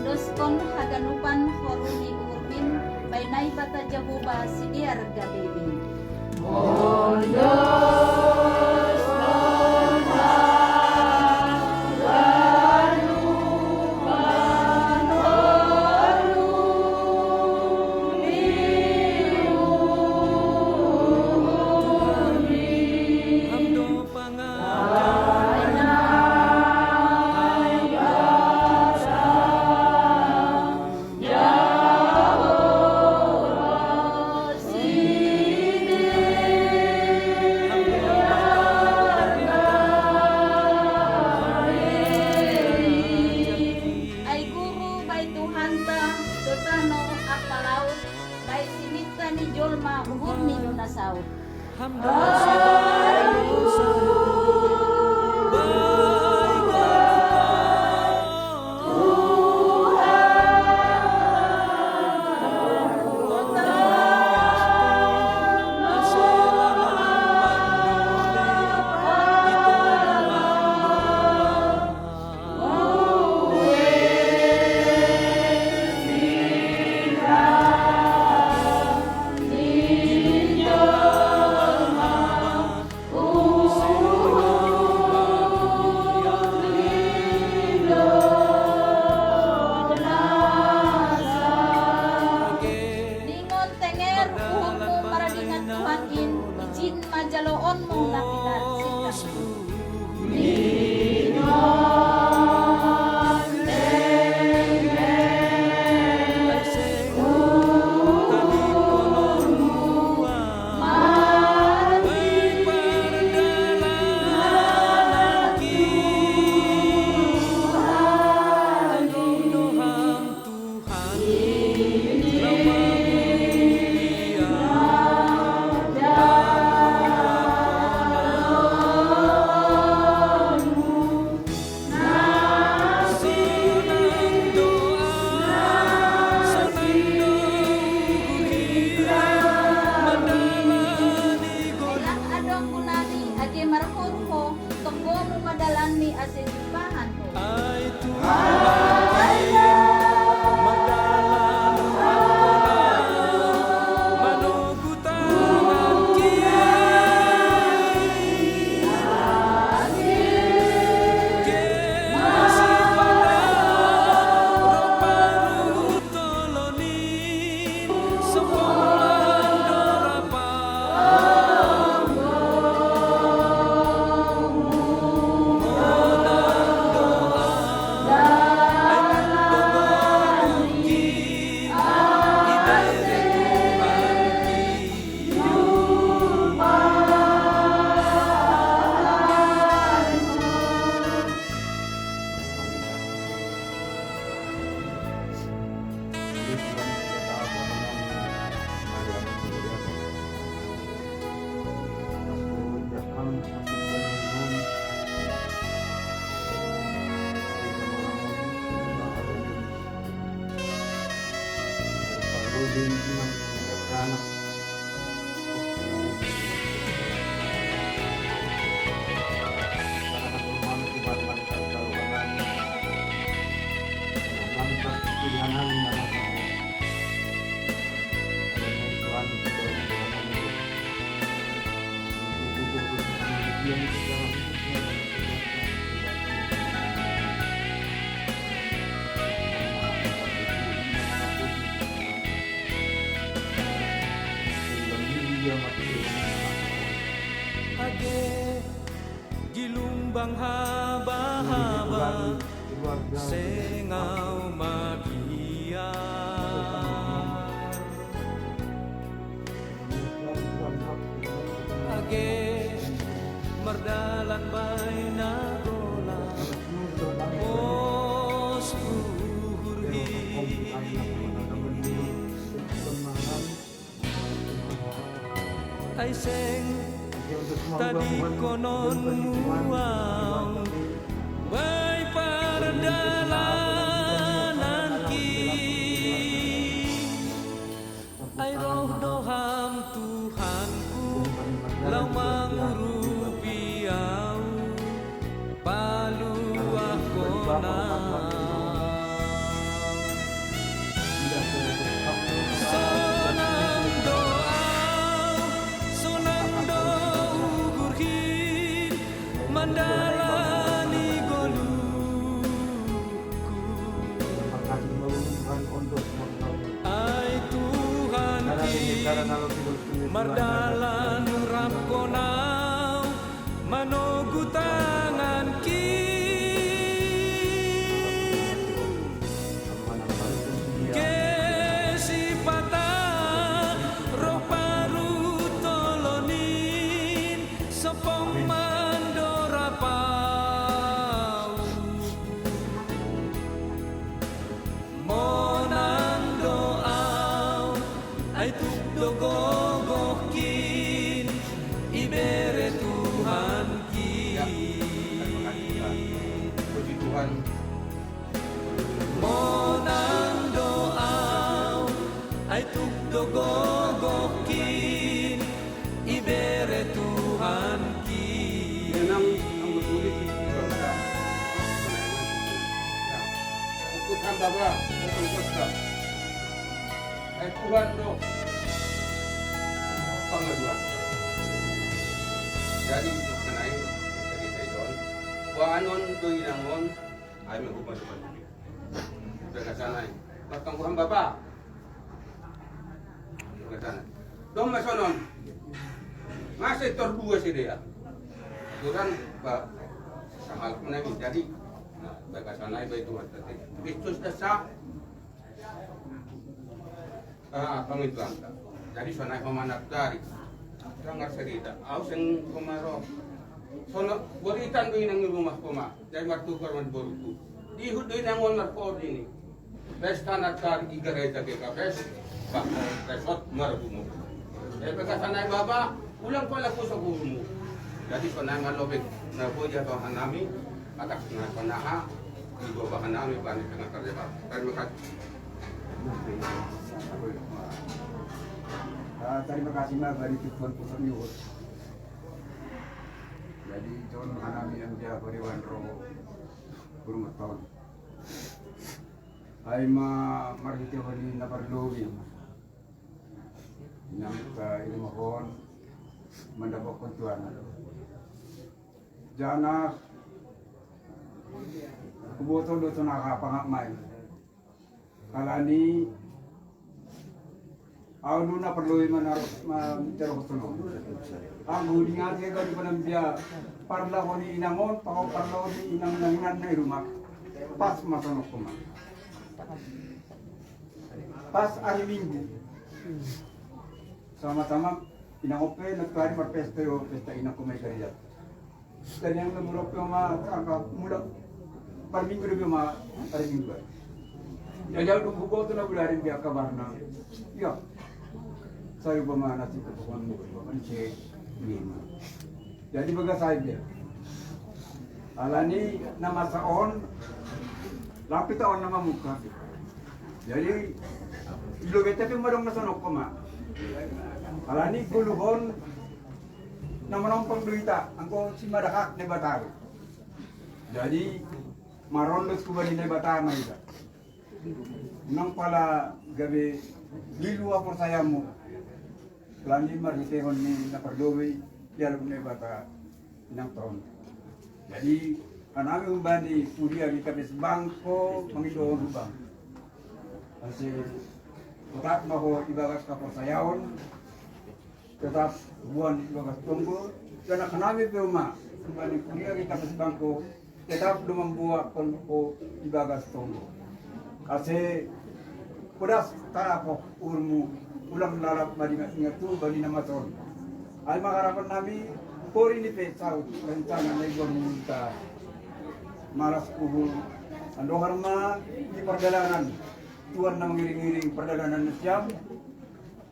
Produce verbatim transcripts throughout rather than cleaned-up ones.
Doskon haganupan horu ni umurmin bai Naibata Jahowa sidear gabe i. Ai guru bai Tuhanta, do tano ampa laut, bai sinipta ni jolma uhurni do na saut. Ningon tenger uhurmu maradingan Tuhan in, ijin ma jaloonmu na pinarsinta. Ai lang adong gunani age marhorho, tonggomu ma dalanni ase jumpahan ho. Age gilumbang haba-haba sengau magiar. Age mardalan bai na gola, pos uhur hi. Ai seng tadingkonon muau bai pardalanan ki. Ai roh do Ham Tuhanku, lau mangurupi au, paluahkon au. Mardalan rap konau manogu tangankin. Kesipata roh paru tolonin sopong mandorapau. Monang doau, ai tuk dogogohkin, ibere Tuhankin. Puji Tuhan. Monang doau, ai tuk dogogohkin, ibere Tuhankin. Yan ang, ang matulis yung Tuhan sa. Pupusan baba, pupusan ka. Ay Tuhan do. Pangaduan. Jadi, ito ka na yun. Sa kita yun. Kuanon do inangon. Ay, may human naman. Udah ka sana eh. Magkangkuhan baba. Udah ka sana. Dong masonon. Masih terbuka sih dia. Turan ba, sangal ko na yun. Jadi, na, baga sana iba ito at dati. Kristus na sa, ah, pangituan ka. Jadi, sanay pamanap dari. Sangat sarita. Aw, sing kumaro. Sono, boritan do inang rumah koma. Jadi, martukar man boruku. Di hud do inang wan markor ini. Pesta Natal di gereja G K P S, bako resort marhumo. Eh, pagkasanay baba, ulang pala po sa gurumo. Jadi, sanay malobek na po dyan to hanami, atak na panaha, di baba hanami, bani tengah kerja baba. Terima kasih. Ah, terima kasih, Mak, bani Tuhan pusat nyuhut. Jadi, John hanami yang dia beriwan roh, rumah tahun. Ay ma-, marhitehon ni na parlobi. Inang ka ilumahon, mandapot kon Tuhan. Jana, kuboto do to nakapangak may. Kalani, aw do na parlobi manaros, ma-, jaro kotono. Anggo dingati ka di panambia, parlahon ni inangon, pako parlahon ni inang nanginan na irumak. Pas masonok koma. Pas ari Minggu. Sama-sama inang ope, na tu ari marpesta yo, pesta inang koma i gereja. Dan yang nomor ope ma, angka mula, par Minggu lebih ma, ari Minggu. Ya, jauh dong buku tu na bularin dia kabarna. Ya. Saya pemana sih kepukuan buku, kan cek lima. Jadi bagas saja. Alani nama saon, lapit on nama muka. Jadi, ilo bete pe madong na sonok koma. Alani guluhon, na manompang do ita, anggo si madahak Debata. Jadi, marondos kubani Debata ma ita. Nang pala gabe lilu haporsayaonmu. Lanjut marhitehon ni na parlobi, dialog ni bata nang ton. Jadi, anami umbani kuliah di kapes bangko, mangidohon hubang. Asi, tetap maho ibagas kaporsayaon, tetap buan ibagas tonggo, dan akan nami pe uma, umbani kuliah di kapes bangko, tetap do mamboan ho ibagas tonggo. Ase podas tarapoh uhurmu, ulang lalap madingat-ingat tu bani na mate on. Ai ma harapan nami, pori ni pe saut rencana na iboan ni Tuhan. Malas uhur, andohar ma di pardalanan, Tuhan na mangiring-iring pardalanan nasiam.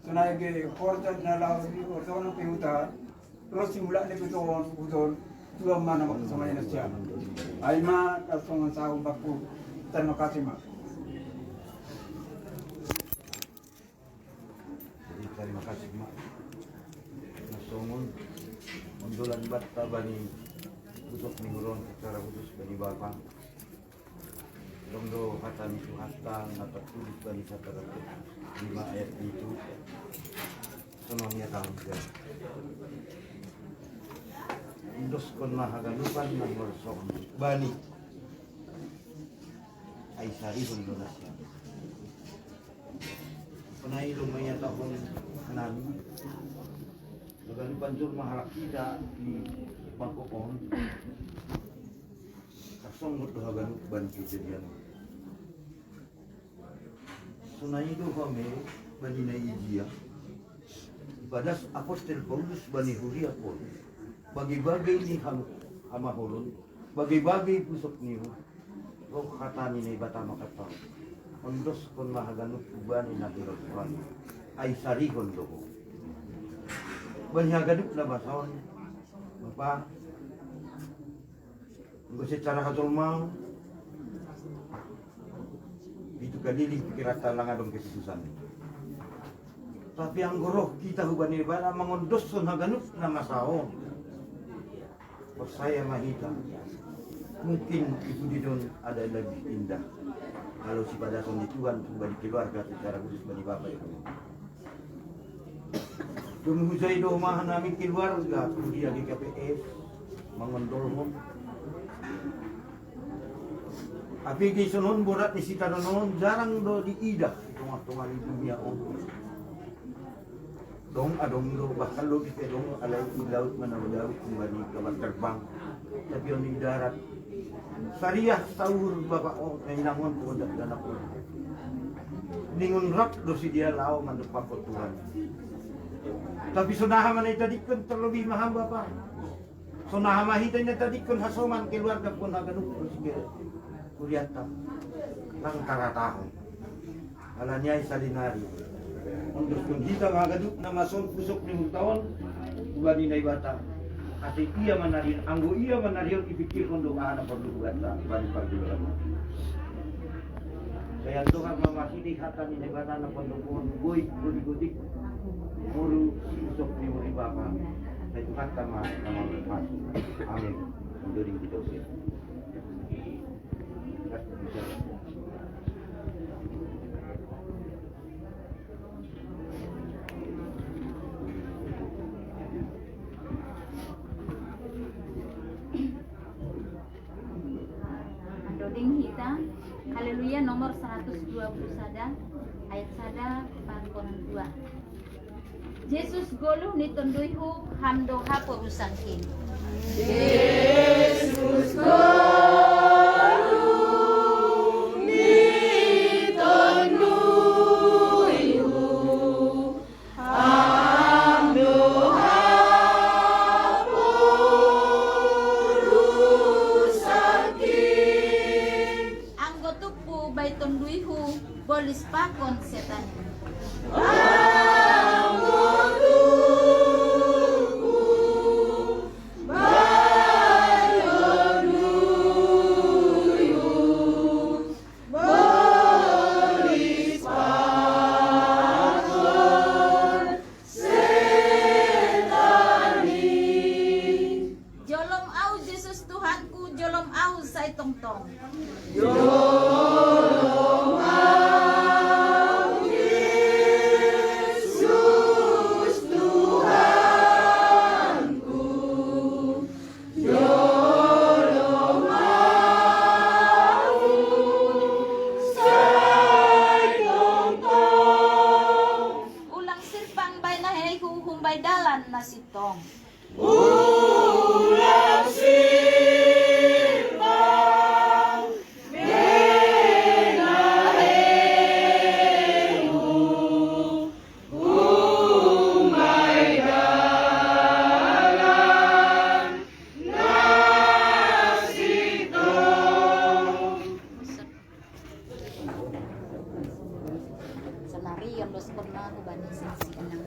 Sonai pe horja na laho di horja na pe huta, ro si mulak ni pe tu on, huta on, Tuhan ma na mangkasamai nasiam. Ai ma, na songon sahat bakku, terima kasih ma. Jadi, terima kasih ma. Na songon, ondolan banta bani, usok ni huron secara khusus bani Bapa. Dong do hata ni Tuhanta na tartulis bani Sabda lima ayat pitu. Songon i hatahon. Ondoskon ma haganupan na molo songon bani. Ai sarihon do nasiam. Panai lumaya tahun nani. Laga ni pancur mahalak kita di Bangkok on. Kasonggot do haganup bani kejadian. Sonai do hame bani na ijia. Padas apostel Paulus bani huria Paulus. Bagi-bagi ni ham-, hamaholon. Bagi-bagi pusok ni hu. Roh hata ni Naibata makatau. Ondoskon ma haganup hubani na hirot hubani. Ai sarihon do ho. Bani haganup na basaon. Bapa. Enggo secara hatolmau. Pitu kalili pikiranta lang adong keputusan. Tapi anggo roh kita hubani Naibata mangondoskon haganup na masa on. Porsaya ma hita. Mungkin itu di don ada lebih indah. Kalau sipadason di Tuhan, bani keluarga secara khusus bani Bapak Ibu. Dung hujai do ma hanami keluarga kuliah di K P S mangondolhon. Tapi di sonon borat ni sitadon on jarang do diidah tongah-tongah di dunia on. Dong adong do bahkan lo di pedong alai di laut mana laut kembali kabar terbang. Tapi on di darat. Sariah saur bapak on, eh, nangon tu dak dana pun. Ningon rap do si dia lao mandepak Tuhan. Tapi sonaha mana tadi kan terlebih mahal bapak. Sonaha mahita ini tadi kan hasoman keluarga pun haganup do si dia. Kuriata. Lang taratahon. Alani ai salinari. Ondoskon hita ma haganup na masa on pusok ni hutaon, hubani Naibata. Ase ia manarion, anggo ia manarion ipikirhon do aha na porlu hubanta, bani pargulahon. Sai andohar ma marhitei hata ni Naibata na porlu on, boi, godi-godi. Muru pusok ni muri bapa. Sai Tuhanta ma na mamasuki. Amin. Menjadi kita usir. Doding hita, Haleluya nomor seratus dua puluh sada, ayat sada pakon dua. Jesus goluh ni tonduyhu, ham do haporusangki. Jesus goluh ni tonduyhu, ham do haporusangki. Anggo tumpu bai tonduyhu, bolis pakon setan. Jolom au Jesus Tuhanku, jolom au sai tongtong. Ulang sirpang bai na heihu humbai dalan na sintong. Ulang sirpang bai na heihu humbai dalan na sintong. Sonari ondoskon ma hubani saksi enam.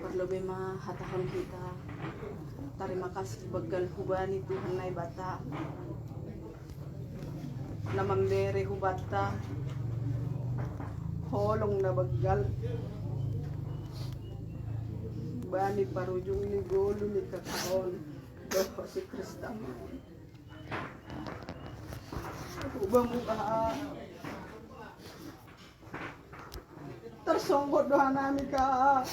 Parlobei ma hatahon hita tarima kasih banggal hubani Tuhan Naibata. Na mambere hubanta holong na banggal bani parujung ni golu ni kakaon dohot si Kristus. Uba muka tarsonggot do hanami ka.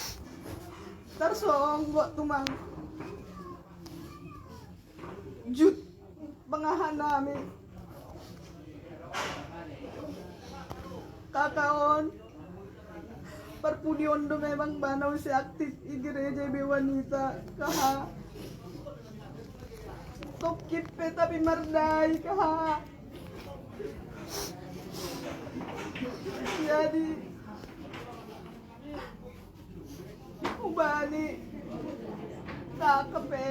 Tarsonggo' tumang jut pangaha' nami. Kaka on, parpudion do memang bana usi aktif i gereja i be wanita kaha'. Tokkit pe tapi mardai kaha'. Jadi ubani kaka pe,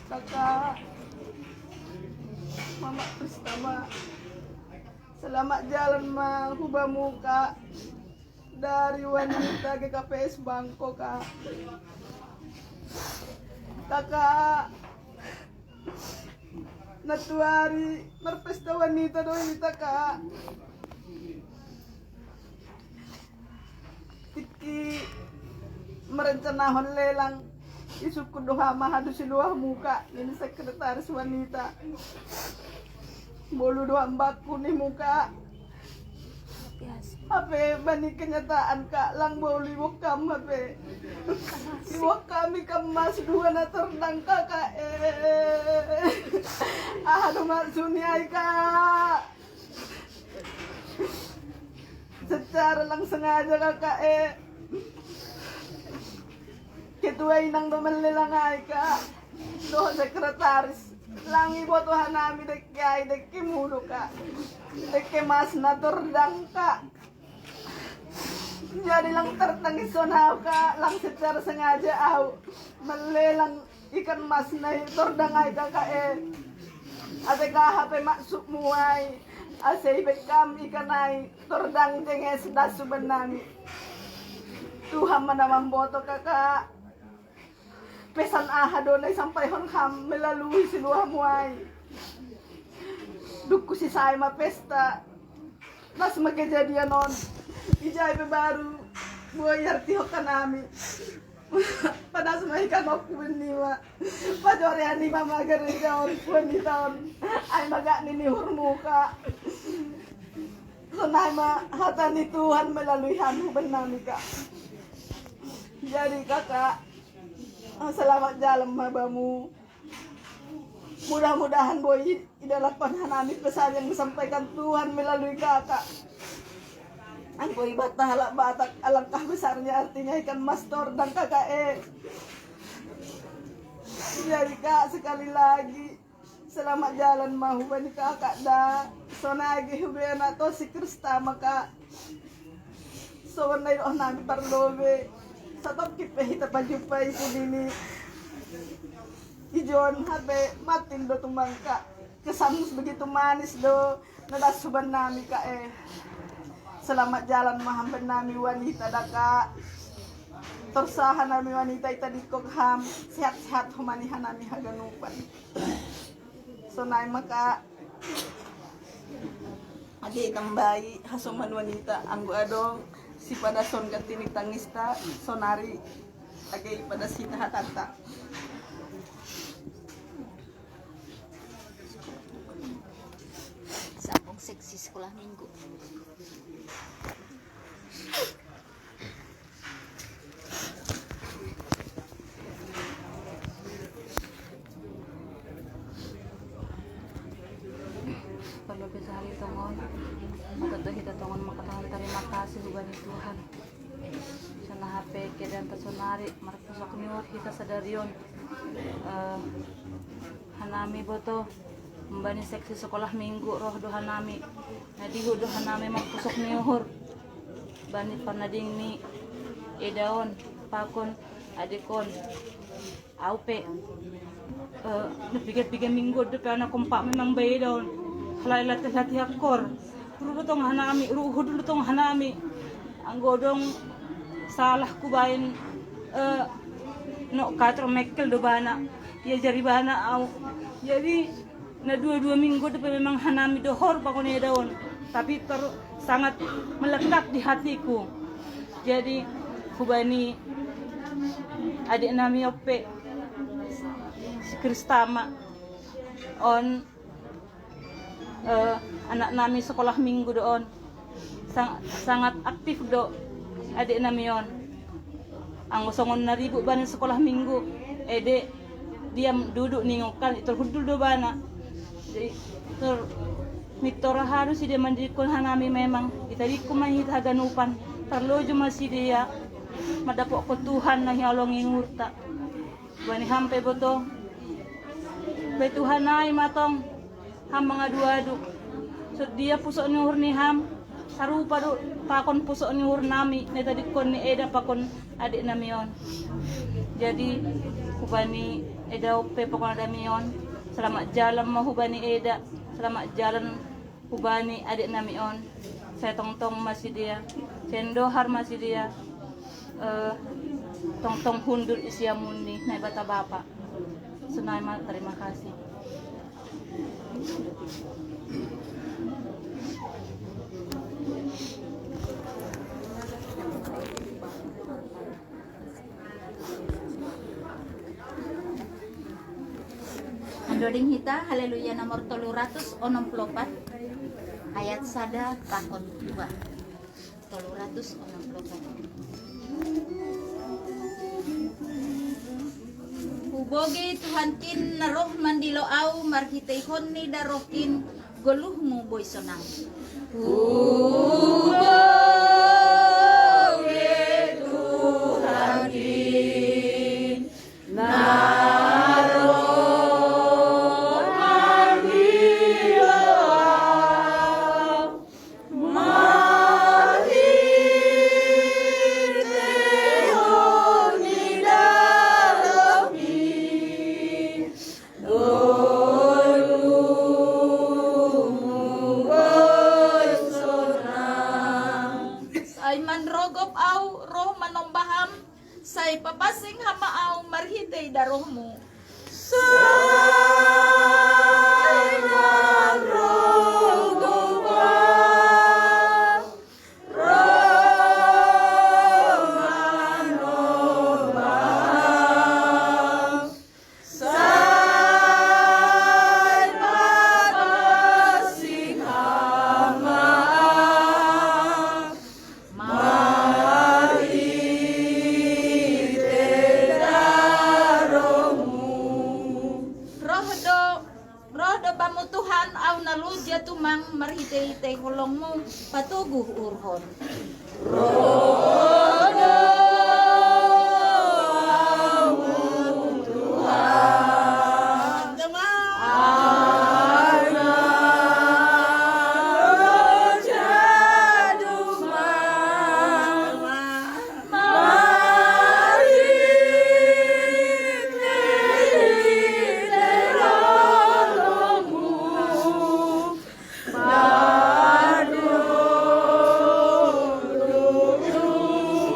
kaka mama pertama. Selamat jalan ma hubamu ka dari wanita G K P S Bangko ka. Kaka natuari marpesta wanita do ini taka. Tikki merencanahon lelang isukku doha mahadu si luah muka ini sekretaris wanita. Bolu doha mbakku ni muka. Hape bani kenyataan ka lang bolu iwok kam hape. Iwok kami kam mas dua na tordang kaka eh. Aha do maksudnya ai ka. Secara lang sengaja kaka eh. Ketua inang do melelang ai ka. Do sekretaris. Lang iboto hanami dekke ai dekke mudo ka. Dekke mas na tordang ka. Jadi lang tertangis on au ka, lang secara sengaja au melelang ikan mas na tordang ai kaka eh. Ate ka hape maksudmu ai. Ase ibe kam ikan ai tordang jenges dasu benami. Tuhan mana mamboto kaka. Pesan aha do na isampaihon ham melalui si luahmu ai. Dukku si sai ma pesta. Nas ma kejadian on. Ijai pe baru buai arti hoka nami. Panas ma ikan okku benima. Pajore ani mama gereja on wanita on. Ai magak nini hurmuka. Sonai ma hata ni Tuhan melalui hanu benami ka. Jadi kaka, selamat jalan ma bamu. Mudah-mudahan boi idalapan hanami pesan yang disampaikan Tuhan melalui kaka. Angko ibadah halak Batak alangkah besarnya artinya ikan mas tordang kaka eh. Jadi kak sekali lagi selamat jalan ma hubani kaka da. Sonai ge hubena to si Krista maka. Sonai oh nami parlobe. Satokki pe hita pajumpai pudini. Ijon hape matin do tumangka. Kesanmu begitu manis do. Nadas suban nami ka eh. Selamat jalan ma hamben nami wanita daka. Torsaha nami wanita ita dikok ham. Sehat-sehat humani hanami haganupan. Sonai maka ade tambai hasoman wanita anggo adong sipadason gatini tangista sonari age ipadas hita hatata. Sambung seksi sekolah minggu. Parlobe sahali tongon, maka to hita tongon maka tongon terima kasih hubani Tuhan. Sana hape kedan tasonari marpusok niur hita sadarion. Eh, hanami boto mbani seksi sekolah minggu roh do hanami. Nadihu do hanami marpusok niur. Bani panading ni edaon pakon adikon. Au pe, eh, napiga-piga minggu dope ana kompak memang bae daon. Halai latih-latih akor. Ruhu do tong hanami, ruhu do tong hanami. Anggo dong salah kubain, eh, nok kator mekel do bana. Ya jari bana au. Jadi na dua-dua minggu dope memang hanami dohor pakon edaon. Tapi ter-, sangat melekat di hatiku. Jadi hubani adik nami ope si Kristama on, eh, anak nami sekolah minggu do on. Sang-, sangat aktif do adik nami on. Anggo songon na ribut bani sekolah minggu, ede dia duduk ningokan, itu hudul do bana. Jadi, ter, mittora haru si dia mandirikkon hanami memang. Itadikku ma hita haganupan. Terlojo ma si dia, madapokko Tuhan na hialongi ngurta. Bani hampe boto. Be Tuhan ai matong. Ham mangadu-adu. Sedia pusok ni uhur ni ham. Sarupa do pakon pusok ni uhur nami, na itadikkon ni eda pakon adik nami on. Jadi, hubani eda ope pakon adik nami on. Selamat jalan ma hubani eda. Selamat jalan hubani adik nami on. Saya tongtong masih dia. Saya dohar masih dia. Eh, tongtong hundul isi amun ni Naibata Bapa. Sunai ma, terima kasih. Andoding hita, Haleluya nomor tolu ratus onom puluh opat, ayat sada pakon dua. Tolu ratus onom puluh opat. Hubogi Tuhankin na roh mandilo au marhiteihon ni darohkin, goluhmu boi sonang. Hubogi Tuhankin na roh mandilo au. Sai manrogop au roh manombaham, sai papansing hama au marhitei darohmu. Sai manrogop au roh manombaham, sai papansing hama au marhitei darohmu. Roh do, roh do bamu Tuhan, au na loja tumang marhitei-hitei holongmu patoguh uhurhon. Roh do bamu Tuhan. Au na loja tumang marhitei-hitei holongmu patoguh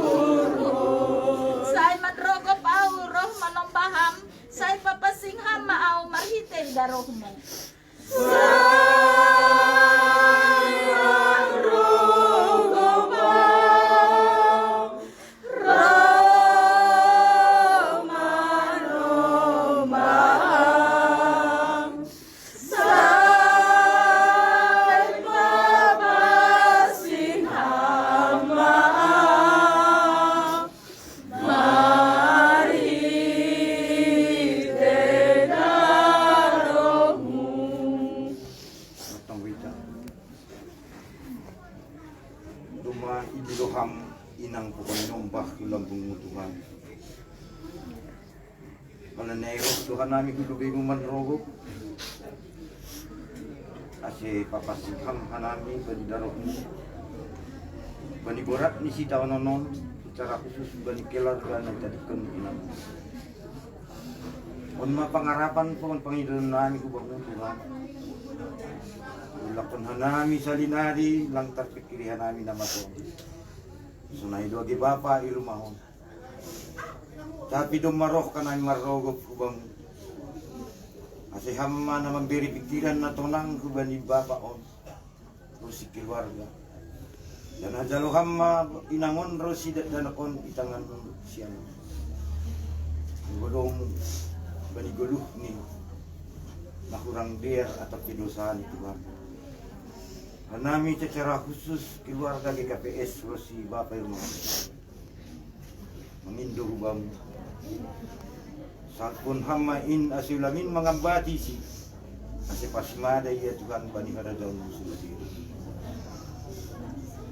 uhurhon. Sai manrogop au roh manombaham, sai papansing hama au marhitei darohmu. Sai manrogop au roh manombaham, sai papansing hama au marhitei darohmu. Mantong wita. Doma idilo ham inang pokon nyombah tu lambungmu Tuhan. Mana nego Tuhan nami kudu bingung manrogop. Ase papansing ham hanami bani darohmu. Bani borat ni sitaonon on, secara khusus bani keluarga na itadikkon inang. On ma pangarapan, on pangidoan nami hu Bamu Tuhan. Ulakkon hanami salinari, lang tarpikiri hanami na maso. Sonai do age Bapa i rumah on. Tapi domma roh hanami marrogop hu Bamu. Ase Ham ma na mambere pikiran na tonang hubani Bapa on ro si keluarga. Dan hajalo Ham ma inang on ro si dakdanak on i tangan sian Godomu bani goluh ni na hurang dear atap pe dosa ni Tuhan. Hanami secara khusus keluarga G K P S ro si Bapa i rumah on. Mangindo hubamu. Sangkun hamma in ase ulamin mangambati si. Ase pasimada ia Tuhan bani harajaon musuh.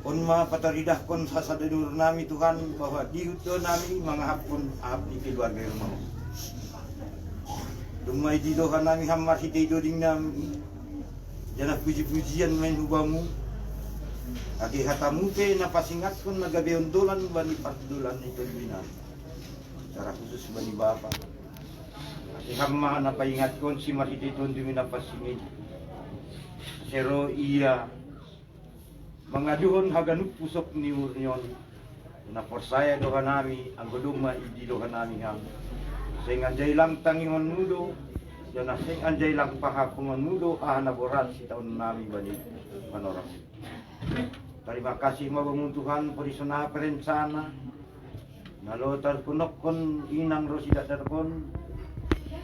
On ma pataridahkon hasada ni uhur nami Tuhan, bahwa dihut do nami mangahaphon ahap ni keluarga rumah. Dung ma idi doha nami ham marhitei doding nami. Janah puji-pujian main hubamu. Age hatamu pe na pasingatkon na gabe ondolan bani pardolan ni tonduy nami. Secara khusus bani Bapa. Ase ham ma na paingatkon si marhitei tonduy na pansing in. Sero ia mangaduhon haganup pusok ni uhur ni on. Na porsaya doha nami, anggo domma idi doha nami ham. Seng anjai lang tangihonmu do, janah seng anjai lang pahapungonmu do, aha na borat sitaon nami bani panorang. Tarima kasih ma bamu Tuhan, pori sonai perencana. Na lo tarpunokkon inang ro sidadarkon.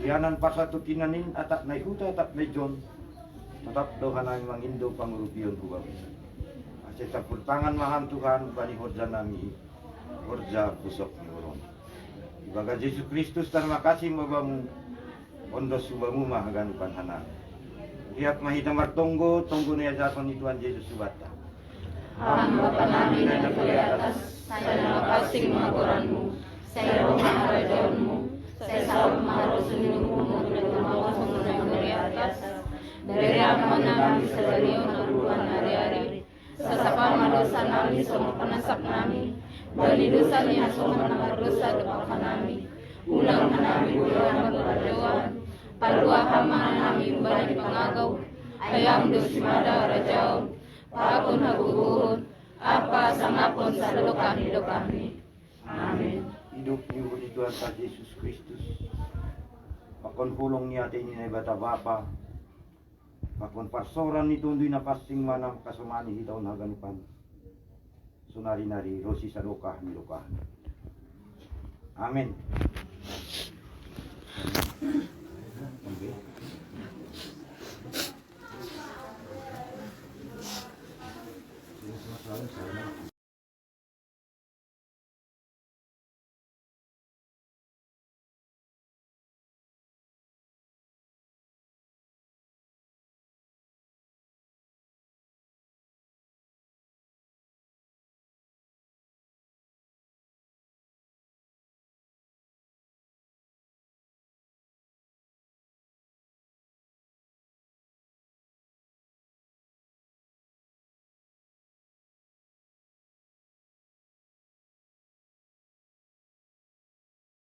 Ianan pasatukinan in atap nai huta atap nai jon. Tetap doha nami mangindo pangurupion hubamu. Ase campur tangan ma ham Tuhan, bani horja nami, horja pusok ni uhur on. Ibagas Jesus Kristus tarima kasih ma bamu, ondos hubamu ma haganupan hanami. Riap ma hita martonggo, tonggo na iajarhon ni Tuhan Jesus hubanta. Ham Bapa nami na di atas, sai na pansing ma goranmu, sai roh ma harajaonmu, sai saut ma harosuhmu, songon na di atas. Bere ma hami sadari on, ari-ari. Sasap ma dosa nami songon panasap nami bani dosa ni hasongon na mardosa dohot hanami. Unang hanami boi hami parjolo, palua ham ma hanami humbani pangagou. Ai Ham do simada harajaon, pakon hagogoon, ampa sangapon sadokah ni dokahni. Amin. Idop ni uhur ni Tuhanta Jesus Kristus, pakon holong ni atei ni Naibata Bapa, pakon parsaoran ni Tonduy Napansing ma na mangkasomani hita on haganupan, sonari-nari ronsi sadokah ni dokahni. Amin.